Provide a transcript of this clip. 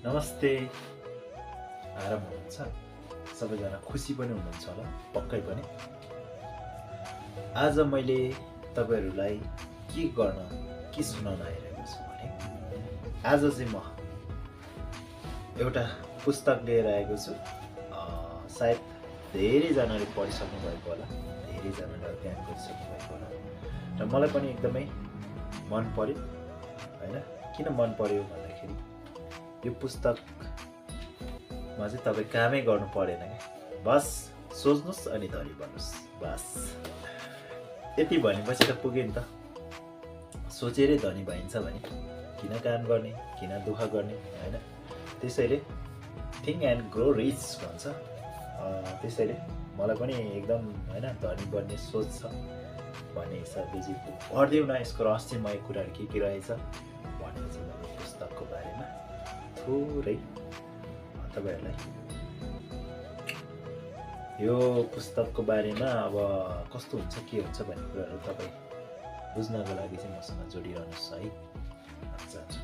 नमस्ते। आराम हुनुहुन्छ? सबैजना खुसी पनि हुनुहुन्छ होला पक्कै पनि। आज मैले तपाईहरूलाई के सुनाउन आइरहेको छु भने आज चाहिँ म एउटा पुस्तक लिएर आएको छु। सायद धेरैजनाले पढिसक्नु भएको होला, धेरैजनाले अध्ययन गरिसक्नु भएको होला र मलाई पनि एकदमै मन पर्यो हैन। किन मन पर्यो भन्दाखेरि यो पुस्तकमा चाहिँ तपाईँ कामै गर्नु परेन क्या, बस सोच्नुहोस् अनि धरी बन्नुहोस्, बस यति भनेपछि त पुग्यो नि त। सोचेरै धनी भइन्छ भने किन काम गर्ने, किन दुःख गर्ने हैन। त्यसैले थिङ्क एन्ड ग्रो रिच भन्छ। त्यसैले मलाई पनि एकदम हैन धनी बन्ने सोच छ भन्ने हिसाबले चाहिँ पढ्दिउँ न यसको रहस्यमय कुराहरू के रहेछ भन्ने चाहिँ मैले पुस्तकको बारेमा थोरै तपाईहरुलाई यो पुस्तकको बारेमा अब कस्तो हुन्छ के हुन्छ भन्ने कुराहरू तपाई बुझ्नको लागि चाहिँ मसँग जोडिरहनुहोस् है भन्न चाहन्छु।